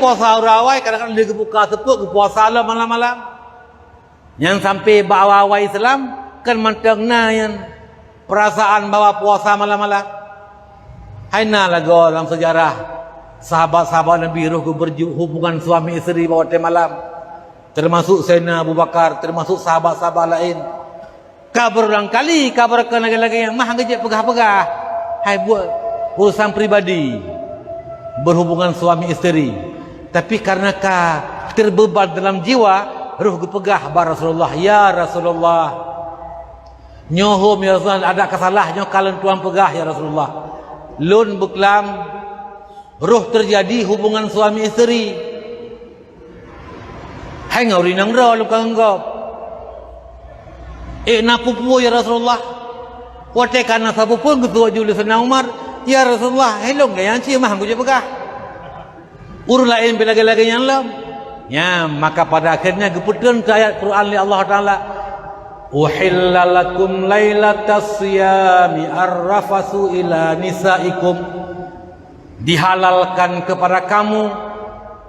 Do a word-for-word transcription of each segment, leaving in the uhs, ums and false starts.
Puasa ureuëng awai kadang-kadang lheueh geubuka seupôt geupuasa lom malam-malam. Nyan sampai bak awai-awai Islam kan mantong na nyan peurasaan bahwa puasa malam-malam. Hai na lagoe lam seujarah sahabat-sahabat Nabi roh geubeureuju hubungan suami isteri bak watée malam, teumasuk Saidina Abu Bakar, teumasuk sahabat-sahabat laén. Ka beureulang kali ka beureukan lagée-lagée nyang mah geujak peugah-peugah hai buet urusan pribadi, berhubungan suami isteri. Tapi karena ka terbeuban dalam jiwa, roh geupeugah bak Rasulullah, "Ya Rasulullah, nyoe hom ya Rasulullah, adak ka salah nyoe ka lôn tuan peugah ya Rasulullah. Lôn beuklam roh teujadi hubungan suami isteri." Hai ngon ureuëng inong droe lôn ka ngon gob. "Eh, na peue-peue ya Rasulullah?" Watée ka na sapeue phon geutuwak ju lé Saidina Umar, "Ya Rasulullah, hai lôn nyang cit mah geupeugah." Ureuëng laén pih lagée-lagée nyan lom. Nya, maka pada akhirnya geupeutreun keu ayat Quran lé Allah Taala, "Uhilla lakum lailatas siyami arrafasu ila nisaikum." Dihalalkan kepada kamu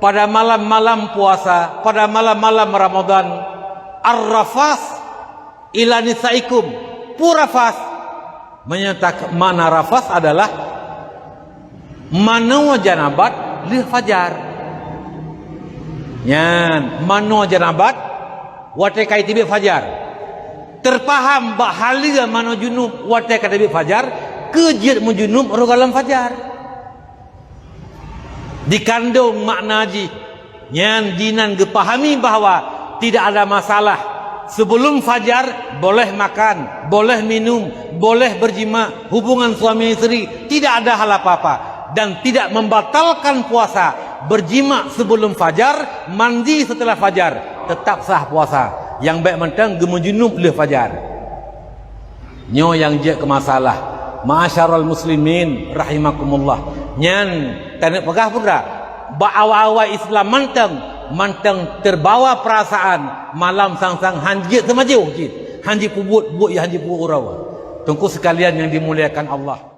pada malam-malam puasa, pada malam-malam Ramadan, arrafas ila nisaikum. Peue rafas? Menyatakan makna rafas adalah manoe janabat lheueh fajar. Nyan, manoe janabat watée ka teubiet fajar. Teupaham bak haleue manoe junub watée ka teubiet fajar, keu jeuet meujunub roh gohlom fajar. Dikandong makna jih, nyan jinan geupahami bahwa tidak ada masalah. Sebelum fajar boleh makan, boleh minum, boleh berjima, hubungan suami isteri, tidak ada hal apa-apa dan tidak membatalkan puasa. Berjima sebelum fajar, mandi setelah fajar, tetap sah puasa. Nyang bék mantong geumeujunub lheueh fajar. Nyoe nyang jeuet keu masalah. Ma'asyiral muslimin rahimakumullah. Nyan taneuk peugah peue? Bak awai-awai Islam mantong, mantong terbawa perasaan malam sang-sang hanjeuet seumajoh jih, hanjeuet peubuet buet nyang hanjeuet peubuet uroe. Teungku sekalian yang dimuliakan Allah.